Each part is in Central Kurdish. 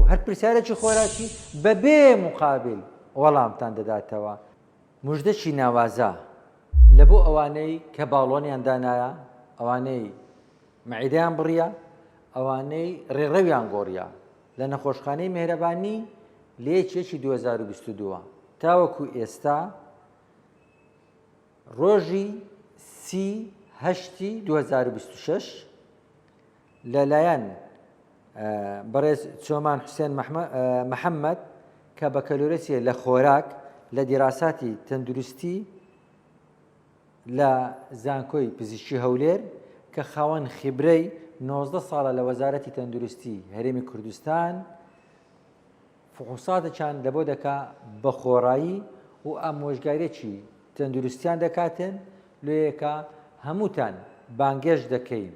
هەر پرسیارێکی خۆراکی بەبێ مقابل وەڵامتان دەداتەوە. مژدەکی ناوازە لە بۆ ئەوانەی کە باڵۆنیان دانایە، ئەوانەی مەعیدەیان بڕیە، ئەوانەی ڕێڕەویان گۆڕیە لە نەخۆشخانەی مێهرەبانی لە یەک یەکی 2022 تاوەکو ئێستا ڕۆژی سی هەشتی 2026 لەلایەن بەڕێز چۆمان حوسێن محەممەد کە بەکەلۆرەسیە لە خۆراک لە دیراساتی تەندروستی لە زانکۆی پزیشکی هەولێر کە خاوەن خیبرەی 19 ساڵە لە وەزارەتی تەندروستی هەرێمی کوردستان فحوساتەکان لە بۆ دەکا بە خۆڕایی و ئامۆژگاریەکی تەندروستیان دەکاتن لۆیەکە هەمووتان بانگێشت دەکەین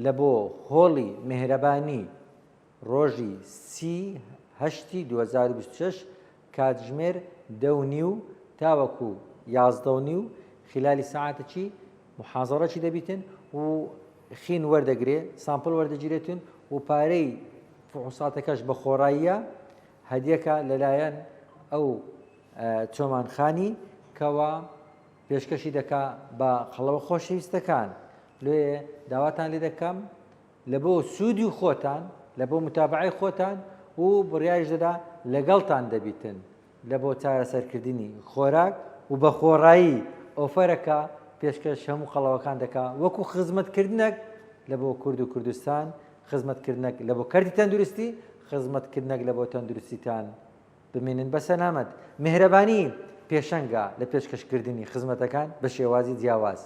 لە بۆ هۆڵی مێهرەبانی ڕۆژی سی هەشتی 2026 کاتژمێر دە و نیو تاوەکو 11 و نیو خلالی سەعاتەکی محازەڕەکی دەبیتن و خین وەردەگرێ sample وەردەگیرێتن و پارەی فحوساتەکەش بە خۆڕاییە هەدیەکە لەلایەن ئەو چۆمان خانی کەوا پێشکەشی دەکا بە قەڵەوە خۆشەویستەکان لێ داواتان لێ دەکەم لە بۆ سوودی خۆتان لە بۆ متابعی خۆتان و بڕیاریش دەدا لەگەڵتان دەبیتن لە بۆ چارەسەرکردنی خۆراک و بە خۆڕایی ئۆفەرەکە پێشکەش هەموو قەڵەوەکان دەکا وەکو خزمەتکردنێک لە بۆ کورد و کوردستان خزمەتکردنێک لە بۆ کەرتی تەندروستی خزمەتکردنێک لە بۆ تەندروستیتان بمێنن بە سەلامەت. میهرەبانی پێشەنگە لە پێشکەشکردنی خزمەتەکان بە شێوازی جیاواز.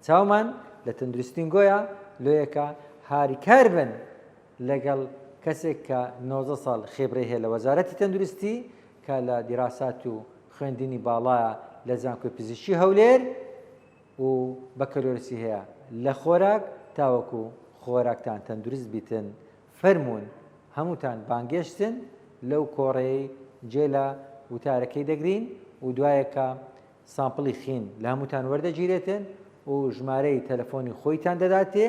چاومان لە تەندروستینگۆیە لۆیەکە هاریکار بن لەگەڵ کەسێک کە 19 ساڵ خێبرەی هەیە لە وەزارەتی تەندروستی کە لە دیراسات و خوێندنی باڵایە لە زانکۆی پزیشکی هەولێر و بەکەلۆرسی هەیە لە خۆراک تاوەکو خۆراکتان تەندروست بیتن فەرموون هەمووتان بانگێشتن لەو کۆڕەی جێ لە وتارەکەی دەگرین و دوایەکە sample ی خین لە هەمووتان وەردەگیرێتن و ژمارەی تەلەفۆنی خۆیتان دەداتێ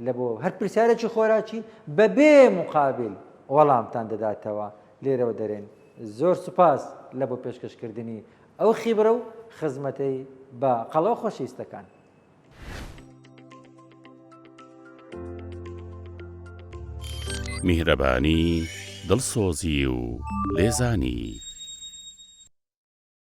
لە بۆ هەر پرسیارێکی خۆراکی بەبێ مقابل وەڵامتان دەداتەوە لێرەوە دەرێن زۆر سوپاس لە بۆ پێشکەشکردنی ئەو خیبرە و خزمەتەی بە قەڵەو خۆشەویستەکان. میهرەبانی، دڵسۆزی و لێزانی.